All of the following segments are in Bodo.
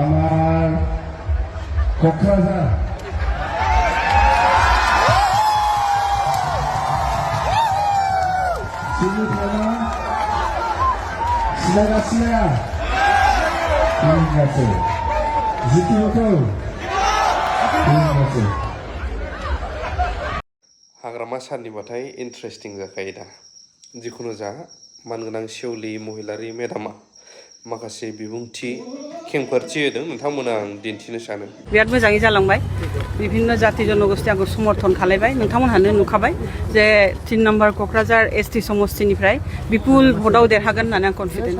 আমার Cox's Bazar sini mana silaga terima kasih zikir betul terima kasih Hagrama साननिबाथाय इन्टारेस्टिं जाखायो दा जिखुनु जा मानगोनां सेवलि महिलारि मेदामा माखासे बिबुंथि खेंफोरथि होदों नोंथांमोना आं दिन्थिनो सानो बिराद मोजाङै जालांबाय বিভিন্ন জাতি জনগোষ্ঠী आंखौ समर्थन खालायबाय नोंथांमोनहानो नुखाबाय जे 3 नम्बर क'क्राझार एसटि समस्तिनिफ्राय बिपुल भटआव देरहागोन होननानै आं कनफिडेन्ट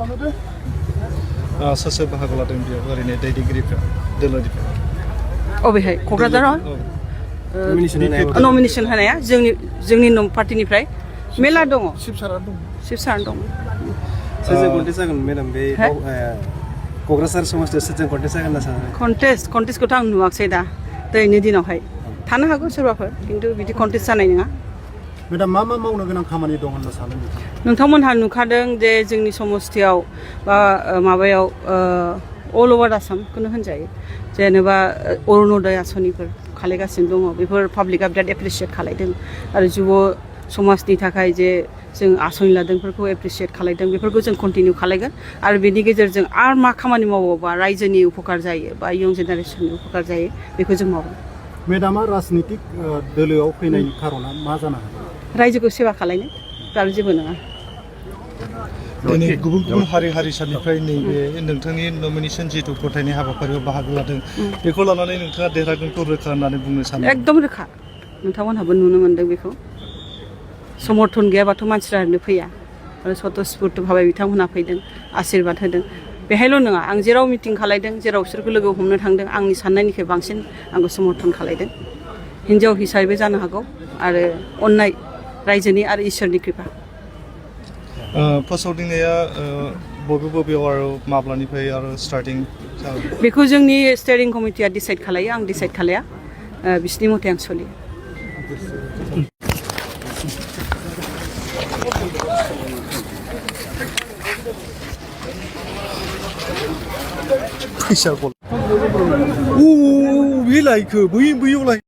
सोर बाहागो लादों बेयाव ओरैनो दैदेनगिरिफ्रा दोलोनिफ्राय अबेहाय क'क्राझाराव नमिनेसन होनाया जोंनि पार्टिनिफ्राय मेला दङ शिबसार दङ सोरजों कन्टेस्ट जागोन मेडाम बे क'क्राझार समस्तियाव सोरजों कन्टेस्ट जागोन होनना सानो कन्टेस्टखौथ' आं नुवाखसै दा दिनैनि दिनावहाय थानो हागौ सोरबाफोर खिन्थु बिदि कन्टेस्ट जानाय नङा मेडाम मा मावनो गोनां खामानि दं होनना सानो नोंथांमोनहा नुखादों जे जोंनि समस्तियाव बा माबायाव अल अभार आसामखौनो होनजायो जेनेबा अरुण'दय आसनिफोर खालायगासिनो दङ बेफोर पाब्लिकआ बिराद एप्रिसियेट खालायदों आरो जुब समाजनि थाखाय जे जों आसनि लादों बेफोरखौ एप्रिसियेट खालायदों बेफोरखौ जों कन्टिनिउ खालायगोन आरो बेनि गेजेरजों आरो मा खामानि मावोबा रायजोनि उपकार जायो बा इयं जेनेरेसननि उपकार जायो बेखौ जों मावगोन मेडामा राजनितिक दोलोआव फैनायनि खारना मा जानो हागौ रायजोखौ सेवा खालायनो आरो जेबो नङा दिनै गुबुन गुबुन हारि हारिसानिफ्राय नैबे नोंथांनि नमिनेसन जिथु गथायनाय हाबाफारियाव बाहागो लादों बेखौ लानानै नोंथाङा देरहागोनखौ रोखा होननानै बुंनो सानो एकदम रोखा नोंथांमोनहाबो नुनो मोनदों बेखौ समर्थन गैयाबाथ' मानसिफ्रा ओरैनो फैया आरो स्वतस्फुर्त भाबै बिथांमोनहा फैदों आशीर्बाद होदों बेहायल' नङा आं जेराव मिटिं खालायदों जेराव बिसोरखौ लोगो हमनो थांदों आंनि साननायनिख्रुइ बांसिन आंखौ समर्थन खालायदों हिन्जाव हिसाबै जानो हागौ आरो अननाय रायजोनि आरो इसोरनि कृपा फोसावदिंनाया बबेयाव आरो माब्लानिफ्राय आरो स्टार्टिं बेखौ जोंनि स्टेरिं कमिटिया डिसाइड खालायो आं डिसाइड खालाया बिसिनि मथे आं सोलियो फैसा बल बे लायखो बैयाव लाय